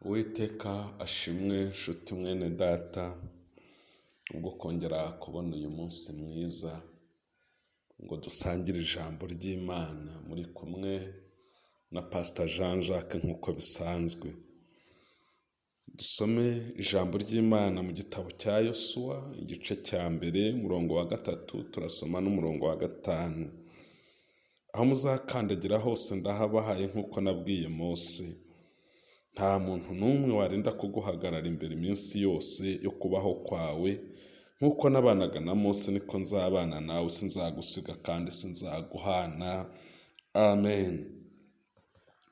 Uwiteka ashimwe nshuti mwene data, ubwo kongera kubona uyu munsi mwiza ngo dusangire ijambo ry'Imana, muri kumwe na Pastor Jean Jacques nk'uko bisanzwe. Dusome ijambo ry'Imana mu gitabo cya Yosuwa, igice cya mbere, umurongo wa 3, turasoma n'umurongo wa 5. Aho muzakandagira hose ndahabahaye nk'uko nabwiye Mose. Nta muntu n'umwe warinda kuguhagarara imbere iminsi yose yo kubaho kwawe, nk'uko nabanaga na Mose niko nzabana nawe, sinzagusiga kandi sinzaguhana. Amen.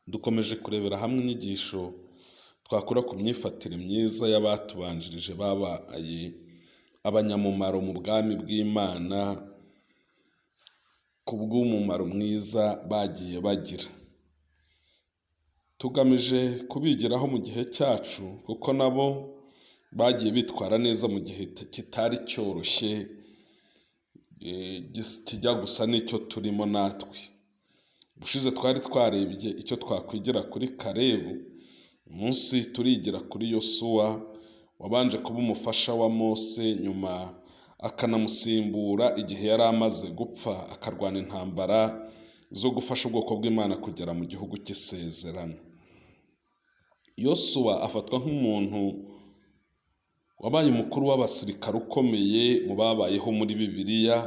Dukomeje kurebera hamwe inyigisho twakura ku myifatire myiza y'abatubanjirije babaye abanyamumaro mu bwami bw'Imana, ku bw'umumaro mwiza bagiye bagira. Tugamije kubigiraho mu gihe cyacu, kuko nabo bagiye bitwara neza mu gihe kitari cyoroshye, kijya gusa n'icyo turimo natwe. Ubushize twari twarebye icyo twakwigira kuri Kalebu, umunsi turigira kuri Yosuwa wabanje kuba umufasha wa Mose, nyuma akanamusimbura igihe yari amaze gupfa, akarwana intambara zo gufasha ubwoko bw'Imana kugera mu gihugu cy'isezerano. Yosuwa afatwa nk'umuntu wabaye umukuru w'abasirikare ukomeye mu babayeho muri Bibiliya,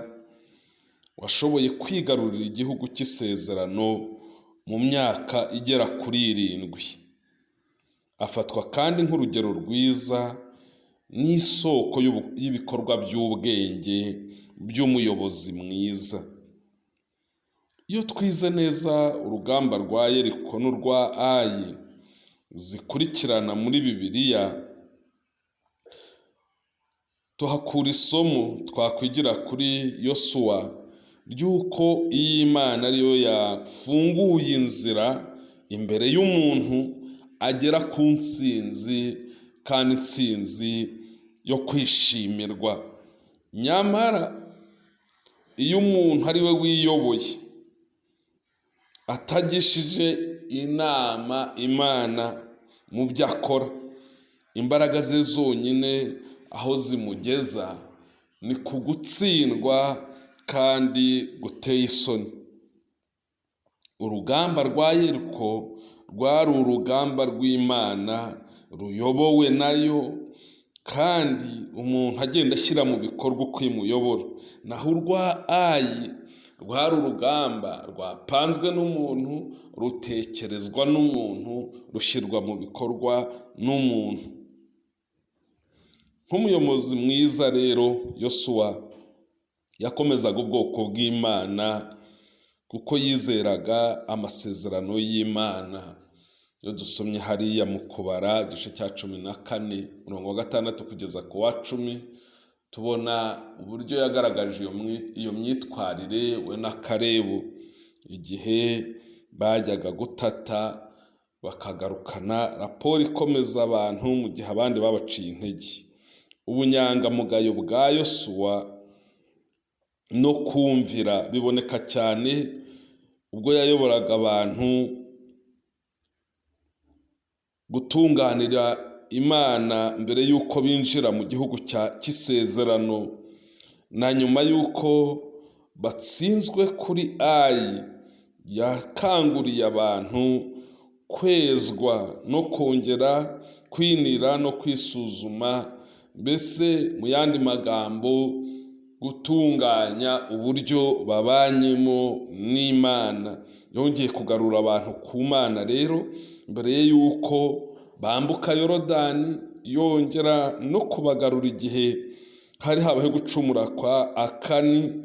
washoboye kwigarurira igihugu cy'isezerano mu myaka igera kuri 7. Afatwa kandi nk'urugero rwiza n'isoko y'ibikorwa by'ubwenge by'umuyobozi mwiza. Iyo twize neza urugamba rwa Yeriko n'urwa Ayi zikurikirana muri Bibiliya, tuhakura isomo twakwigira kuri Yosuwa ry'uko iyo Imana ariyo yafunguye inzira imbere y'umuntu agera ku ntsinzi, kandi intsinzi yo kwishimirwa. Nyamara iyo umuntu ari we wiyoboye atagishije inama Imana mu byo akora, imbaraga ze zonyine aho zimugeza ni ku gutsindwa kandi guteye isoni. Urugamba rwa Yeriko rwari urugamba rw'Imana ruyobowe nayo, kandi umuntu agenda ashyira mu bikorwa uko imuyobora. Naho urwa Ayi rwari urugamba rwapanzwe n'umuntu, rutekerezwa n'umuntu, rushyirwa mu bikorwa n'umuntu. Nk'umuyobozi mwiza rero, Yosuwa yakomezaga ubwoko bw'Imana kuko yizeraga amasezerano y'Imana. Iyo dusomye hariya mu Kubara igice cya 14 umurongo wa 6 kugeza ku wa 10, tubona uburyo yagaragaje iyo myitwarire we na Kalebu igihe bajyaga gutata, bakagarukana raporo ikomeza abantu mu gihe abandi babaciye intege. Ubunyangamugayo bwa Yosuwa no kumvira biboneka cyane ubwo yayoboraga abantu gutunganira Imana mbere y'uko binjira mu gihugu cy'isezerano, na nyuma y'uko batsinzwe kuri Ayi, yakanguriye abantu kwezwa no kongera kwinira no kwisuzuma, mbese mu yandi magambo gutunganya uburyo babanyemo n'Imana. Yongeye kugarura abantu ku Mana rero mbere y'uko bambuka Yorodani, yongera no kubagarura igihe hari habayeho gucumura kwa Akani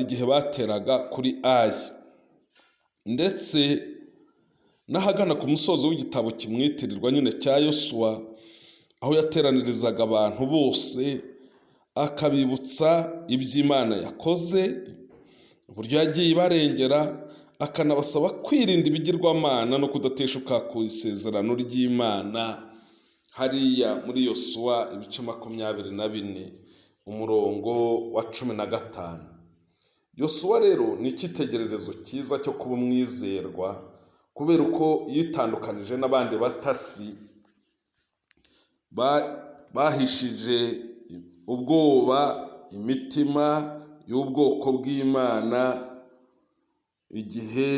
igihe bateraga kuri Ayi. Ndetse n'ahagana ku musozo w'igitabo kimwitirirwa nyine cya Yosuwa, aho yateranirizaga abantu bose akabibutsa iby'Imana yakoze, uburyo yagiye ibarengera, akanabasaba kwirinda ibigirwamana no kudateshuka ku isezerano ry'Imana. Hariya muri Yosuwa ibice 24 umurongo wa 15. Yosuwa rero ni icyitegererezo cyiza cyo kuba umwizerwa, kubera uko yitandukanije n'abandi batasi bahishije ubwoba imitima y'ubwoko bw'Imana igihe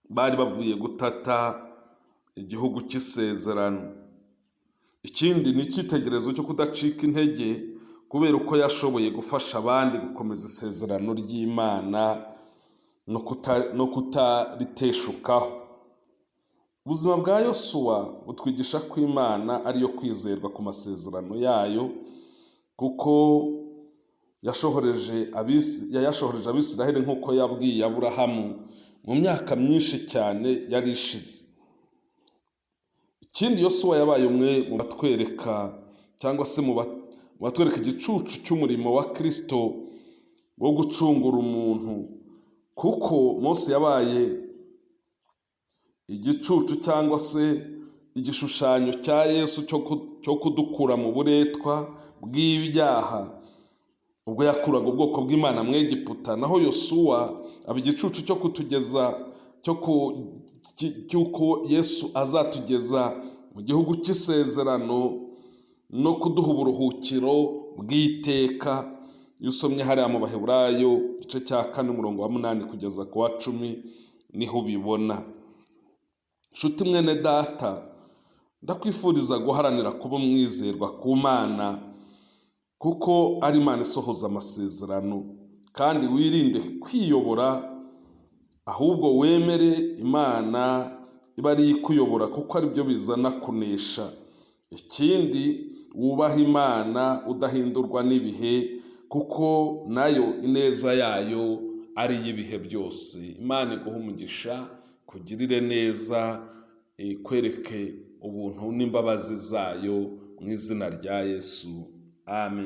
bari bavuye gutata igihugu cy'isezerano. Ikindi ni icyitegererezo cyo kudacika intege kubera uko yashoboye gufasha abandi gukomeza isezerano ry'Imana no kutariteshukaho. Ubuzima bwa Yosuwa butwigisha ko Imana ariyo kwizerwa ku masezerano yayo, kuko yayashohoreje Abisiraheli nk'uko yabwiye Aburahamu mu myaka myinshi cyane yari ishize. Ikindi, Yosuwa yabaye umwe mu batwereka cyangwa se mu batwereka igicucu cy'umurimo wa Kristo wo gucungura umuntu, kuko Mose yabaye igicucu cyangwa se igishushanyo cya Yesu cyo kudukura mu buretwa bw'ibyaha ubwo yakuraga ubwoko bw'Imana mu Egiputa, naho Yosuwa aba igicucu cyo kutugeza cy'uko Yesu azatugeza mu gihugu cy'isezerano no kuduha uburuhukiro bw'iteka. Iyo usomye hariya mu Baheburayo igice cya 4 umurongo wa 8 kugeza ku wa 10 niho ubibona. Nshuti mwene data, ndakwifuriza guharanira kuba umwizerwa ku Mana, kuko ari Imana isohoza amasezerano, kandi wirinde kwiyobora, ahubwo wemere Imana iba ariyo ikuyobora, kuko aribyo bizana kunesha. Ikindi, wubahe Imana udahindurwa n'ibihe, kuko nayo ineza yayo ari iy'ibihe byose. Imana iguhe umugisha, kugirire neza, ikwereke ubuntu n'imbabazi zayo mu izina rya Yesu. Amen.